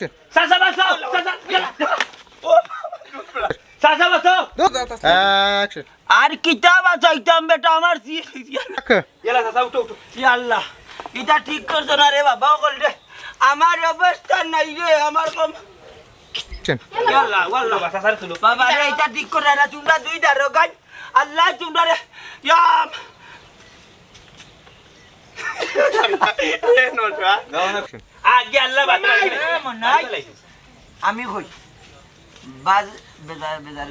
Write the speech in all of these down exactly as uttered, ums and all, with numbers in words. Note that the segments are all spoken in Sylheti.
চাচা, বাঁচাও, চাচা, চাচা, বাঁচাও। Action. আর কিতা বাঁচাইতাম বেটা, আমার সি-, ইয়ালা, চাচা, উঠো, উঠো। ইয়া আল্লাহ, ইটা ঠিক করছো না রে বাবা, অকল রে। আমার অবস্থা নাই রে, আমার কম। Action. ইয়া আল্লাহ, ও আল্লাহ। বাবা রে, ইটা ঠিক করো না, তোমরা দুই দারোগাই। আল্লাহ, তোমরা রে, ইয়া। এ, নটা। Action. আগে আল্লাহ বাঁচাইছে। এ, মনাই। আমি কই। বাজ-, বেজার, বেজার।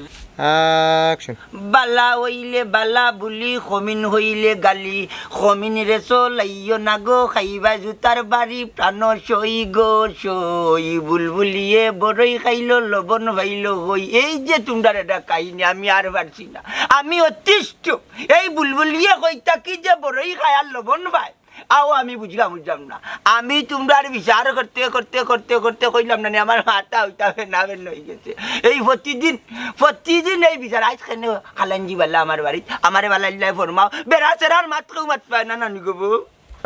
Action. বালা অইলে বালা বুলি, খমিন অইলে গালি। খমিন রে চলাইও না গো, খাইবা জুতার বাড়ি, প্রাণ সই গো সই। বুলবুলিয়ে বড়ই খাইলো, লবণ পাইলো কই। এই যে তোমরার এটা কাহিনী, আমি আর পারছি না, আমি অতিষ্ঠ। এই বুলবুলিয়ে কই থাকি যে বড়ই খায় আর লবণ পায়। আও আমি বুঝলাম, বুঝলাম না। আমি তোমরার বিচার করতে, করতে, করতে, করতে কইলাম না নি, আমার মাথা অইতা ফেনা ফেন অই গেছে। এই প্রতিদিন, প্রতিদিন এই বিচার। আইজ কেনে খালাঞ্জি বালা আমার বাড়িত, আমারে বালা ইল্লাই ফরমাও। বেড়া চেরার মাত কেউ মাত পায় না, নানি গো বউ।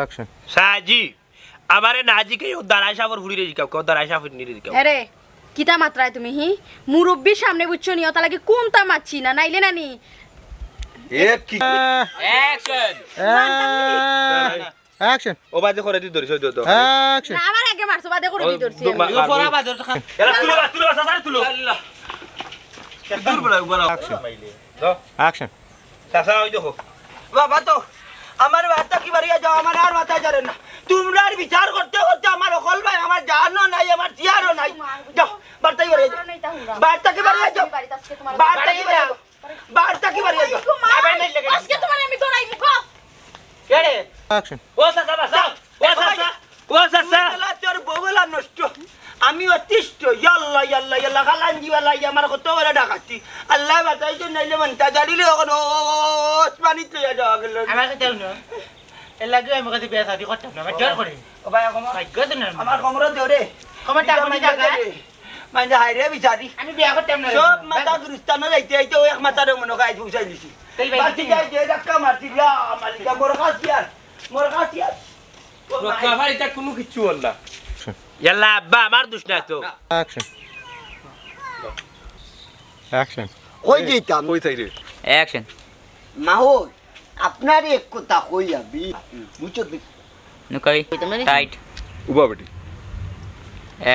Action. সাজি, আমারে না জিকাইও, দারাই সাফর ফুড়িরে জিকাও, কেউ দারাই সাফর নিরে জিকাও। এরে, কিতা মাতরায় তুমি, হি? মুরব্বির সামনে বুঝছো নি, অতা লাগি কুনতা মাতছি না, নাইলে নানি। এ কি? Action. Action. ও বাদে করে দি ধরিস, ওই দো, দো। Action. না, আমার আগে মারছো, বাদে করে দি ধরছি। এরা তুলো, তুলো, চাচা, তুলো। আল্লাহ। দূর বড়, বড়। Action. দো। Action. চাচা, ওই দেখো। বাবা তো, আমার বার্তা কি বাড়িয়া যাও, আমার আর মাথা ধরে না। তোমরার বিচার করতে করতে আমার অকল ভাই, আমার জানও নাই, আমার চেয়ারও নাই। যাও, বার্তা কি বাড়িয়া যাও। বার্তা কি বাড়িয়া যাও। বার্তা কি বাড়িয়া যাও। বার্তা কি বাড়িয়া যাও। আজকে তোমার আমি ধরাই মুখ। কে রে? Action. ও চাচা, বাঁচাও। ও চাচা, ও চাচা। তোর বউলা নষ্ট। আমি অতিষ্ঠ। ইয়াল্লা, ইয়াল্লা, ইয়াল্লা, খালাঞ্জি বালা, ইয়া আমার কত বড় ডাকাতি। আল্লাহ বাঁচাইছে, নাইলে মনটা জানিলে এখন ও, ও, ও, ওসমানিত লইয়া যাওয়া গেল। আমার কথা হুনো। এর লাগি আমি কইছি বিয়া শাদি করতাম না, আমার জোর করে। ও ভাই, কমর। ভাগ্য তো না। আমার কমর দেও রে। কমর টাকা আমি জায়গা। মানে হায় রে বিচারি। আমি বিয়া করতাম না রে। সব মাথা গুলিস্তানো যাইতে যাইতে ও এক মাথার মনে হয় আইজ পৌঁছাই দিছি। এই ভাই, বাতি যাই যে ধাক্কা মারছি, ইয়া মালিকা, মোর কাছে আর, মোর কাছে আর। রক্ষা ভাই, এটা কোনো কিচ্ছু বল না। ইয়াল্লা আব্বা, আমার দোষ না তো। Action. Action. কই দিতাম? কই থাই রে? Action. মাহল, আপনারে এক কথা কই আমি, বুঝছো? নুকাই। Tight. উবা বেটি।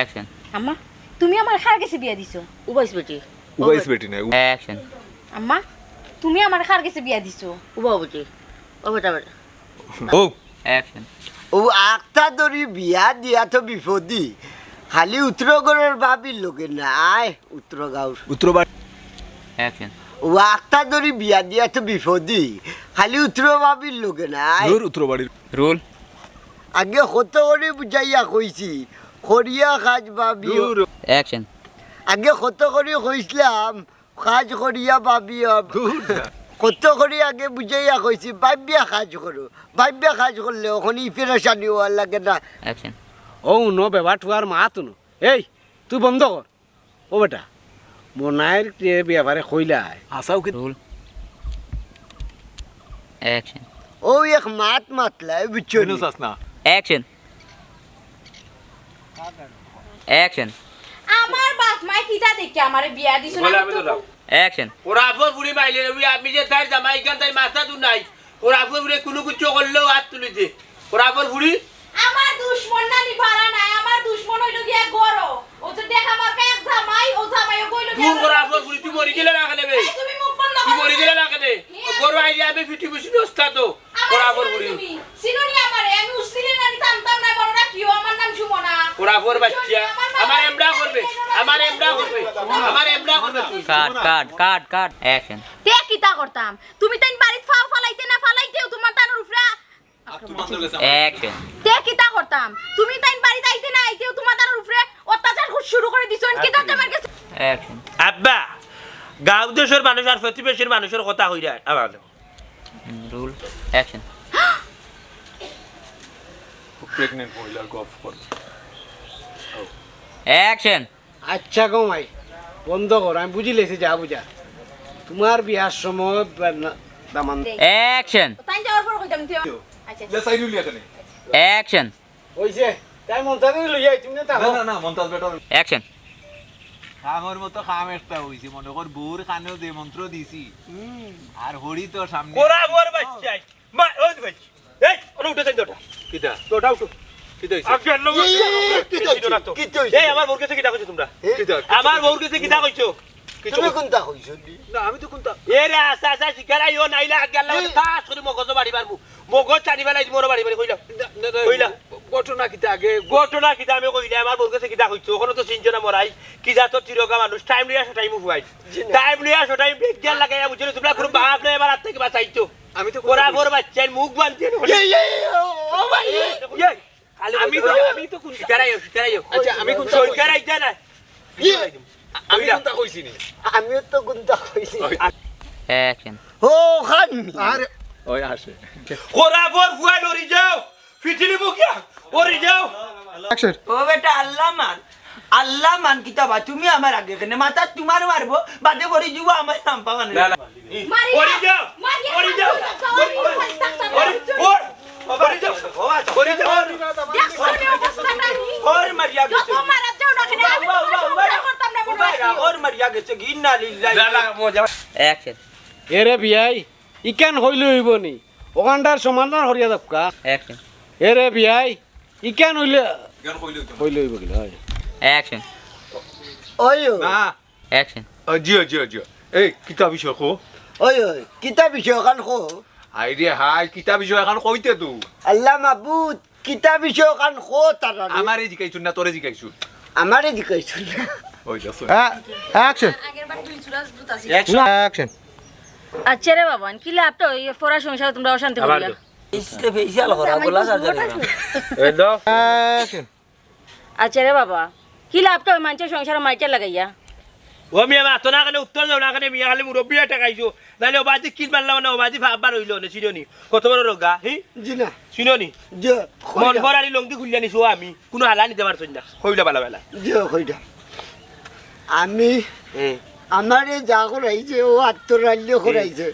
Action. আম্মা, তুমি আমার কার গেছে বিয়া দিছো? উবাইস বেটি। উবাইস বেটি না, উ- Action. আম্মা, তুমি আমার কার গেছে বিয়া দিছো? উবা বেটি। ও বেটা, বেটা। ও। Action. ও আখতা ধরি বিয়া দিয়া তো বিপদি, খালি উত্তর ঘরর ভাবির লগে নায়, উত্তর গাঁওর। উত্তর বাড়ি। Action. ও আখতা ধরি বিয়া দিয়া তো বিপদি, খালি উত্তর ভাবির লগে নায়। দূর উত্তর বাড়ির। Roll. আগে কত করি বুঝাইয়া কইছি, করিয়া কাজ ভাবিও। দূর। Action. আগে কত করি কইছিলাম, কাজ করিয়া ভাবিও। দূর যা। কত করি আগে বুঝাইয়া কইছি, ভাবিয়া কাজ করো, ভাবিয়া কাজ করলে অখন ই পেরেশানি অওয়ার লাগে না। Action. ও হুনো বেবা, তুমার মাত হুনো। এই, তুই বন্ধ কর। ও বেটা, মনাইর যে ব্যাপারে কইলায়। হাছাউ কি? Roll. Action. ও এক মাত মাতলায়, বুঝছো নি? Action. Action. আমার বাপ মায় কিতা দেখি আমারে বিয়া দিছো না? বলে আমি তো যাও। Action. ওরা আফর ফুড়ি মাইলে, ওই আমি যে তাই জামাই, ইখান তাই মাথা দু নাই। ওরা আফর ফুড়ি কুনু কিছু করলেও হাত তুলি দে। ওরা আফর ফুড়ি। আমার দুশমন নানি পারা নাই, আমার দুশমন অইলো গিয়া ঘরো। ও যে দেখা মার্কা এক জামাই, ও জামাইও কইলো দূর গিয়া ওরা আফর ফুড়ি, তুই মরি গেলে না কেনে বে? এই, তুমি মুখ বন্ধ তুই করো। মরি গেলে না কেনে? ও ঘরো আইলে আমি ফিটি বুঝি নস্তা তো। আমার ওরা আফর ফুড়ি। তুমি চিনো নি আমারে? আমি উসলিলে নানি টানতাম না, মনে রাখিও, আমার নাম সুমনা। ওরা আফর বাচ্চা। আমার নাম আমার এমডা করবে, আমার এমডা করবে, আমার এমডা করবে তুই। Cut, cut, cut, cut. Action. তে কিতা করতাম? তুমি তাইন বাড়িত ফাও ফালাইতে না ফালাইতেও তোমার তানোর উপরে আক্রমণ। Action. তে কিতা করতাম? তুমি তাইন বাড়িত আইতে না আইতেও তোমার তানোর উপরে অত্যাচার কু-, শুরু করি দিছো। এন কিতা তোমার গেছে? Action. আব্বা, গাঁও দেশর মানুষ আর প্রতিবেশীর মানুষর কথা কইরা আমার। Roll. Action. Pregnant মহিলার গফ কর। Action. আচ্ছা গো মাই, বন্ধ কর, আমি বুঝিলেছি যা বুঝা। তোমার বিয়ার সময় বা-, না, দামান। Action. তাই যাওয়ার পর কইতাম তুই। আচ্ছা, আচ্ছা। যা সাইড হইলি এখানে। Action. ওই যে, তাই মন্তাজরে লইয়া আই, তুমি না থাকো। না, না, না, মন্তাজ বেটা। অ্যাকশন। কামর মতো কাম একটা অইছে, মনে কর বউর কানেও যে মন্ত্র দিছি, আর হরি তো সামনে। ওরা বউর বাচ্চা। মা, ওই ভাই। এই, ওরা উঠে যাই, দোটা। কিতা? দোটা উঠো। কিতা অইছে? আগে আল্লাহ এই, এই, এই, কিতা অইছে? কিতা অইছে? এই, আমার বউর গেছে কিতা কইছো তোমরা? এ? কিতা? আমার বউর গেছে কিতা কইছো? কিতা তুমি কইছো? কোনটা কইছো নি? না, আমি তো কোনটা এ রে, আস্তে আস্তে শিকার আইও, নাইলে আগে আল্লাহ এই। তাস করে মগজ বাড়ি মারমু। মগজ চানি বেলাই মোর বাড়ি বাড়ি কইলাম। না, না, না, কইলা। ঘটনা কিতা আগে? ঘটনা কিতা আমি কই না, আমার বউর গেছে কিতা কইছো? ওখানে তো চিনছো না মরাই। কি জাত চিরগা মানুষ, টাইম লইয়া আসো, টাইম উফাই। জি না। টাইম লইয়া আসো, টাইম ব্রেক গিয়ার লাগাইয়া বুঝছো নি? তোমরা কোনো বাপ নাই, এবার হাত থেকে বাঁচাইছো। আমি তো ওরা বড় বাচ্চা, মুখ বানতে নি। এই, এই, ও, ও ভাই, এই। এই, খালি আমি তো, বলতে আমি তো কোন শিকারাইও, শিকারাইও। আচ্ছা, আমি কোন শিকারাই যায় না। এই, আমি কইলা। কোনটা কইছি নি? আমিও তো কোনটা কইছি। অ্যাকশন। ও খান। আরে, ওই আসে। ওরা বড় ফুয়া লড়ি যাও। ফিটিলি মুখিয়া, ওরে যাও। অ্যাকশন। ও বেটা, আল্লাহ মান, আল্লাহ মান কিতা বা, তুমি আমার আগে কেনে মাথা তোমার মারবো, বাদে পড়ি যুব আমার নাম পাবা না। না, না। মারিয়া, ওরে যাও, মারিয়া, ওরে যাও। ওরে, ওরে, ওরে যাও, ওরে যাও। দেখছো নি অবস্থাটা? ওর মারিয়া যত গেছে। মারা যাও না কেনে, আমি বাবা, বাবা, তোমার বাবা। সহ্য করতাম না মনে হয়। ওর মারিয়া গেছে, ইন্না লিল্লাহি। না, না, মজা। অ্যাকশন। এরে বিয়াই, ইখান কইলে অইবো নি? ওখানটার সমাধান করিয়া যাবকা। অ্যাকশন। এরে বিয়াই, ইখান অইলে ইখান কইলে অইতো না। কইলে অইবো কিলা, অয়। অ্যাকশন। ওই, ওই। না। অ্যাকশন। ও, জিও, জিও, জিও। এই, কিতা বিষয় কও? ওই, ওই, কিতা বিষয় অখান কও? হায় রে হায়, কিতা বিষয় অখান কইতে তো? আল্লাহ মাবুদ, কিতা বিষয় অখান কও তারা রে? আমারে জিকাইছুন না, তোরে জিকাইছুন। আমারে জিকাইছুন না। ওই দেখো। অ্যা-, অ্যাকশন। আগের বার দুই চুরা জুতা ছিল। অ্যাকশন। না, অ্যাকশন। আচ্ছা রে বাবা, কিলা আপটা ওই ফরা সংসারে তোমরা অশান্তি আবার করিয়া? দে। ইসলে ফেশিয়াল করা, গলা সার্জারি করা। এই দাও। অ্যাকশন। আচ্ছা রে বাবা, কিলা আপটা ওই মানষর সংসারে মাইর লাগাইয়া? ও মিয়া, মাতো না কেনে, উত্তর দেও না কেনে মিয়া, খালি মুরব্বি ঠেকাইছো। নাইলে ও বাজি কিল মারলাম না, ও বাজি ফাব্বার অইলো না, চিনো নি? কত বড় রোগা, হি? জি না। চিনো নি? জি, মন কইরা। ভর আলি লংদি খুলিয়া নিছো আমি, কুনু হালা নিতে পারছো না। কইলা বালা বালা। জি, কইরা। আমি, হুম। আমারে যা করাইছে, ও আত্মরাল্য হুম। করাইছে।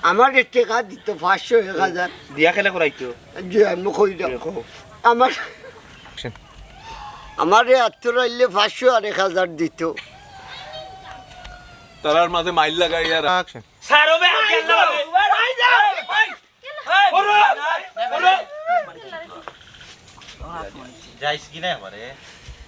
আমারে টেকা দিত পাঁচশো, এক হাজার। দিয়া খেলে করাইতো? জি, আমি কইরা। জি, কও। আমার, আমারে আত্মরাল্য পাঁচশো আর এক হাজার দিত। তারার মাঝে মাইর লাগাইয়া রা- অ্যাকশন। সারো বে, আগে আল্লাহ। ওরে, ওরে। যাইস কি না এবারে?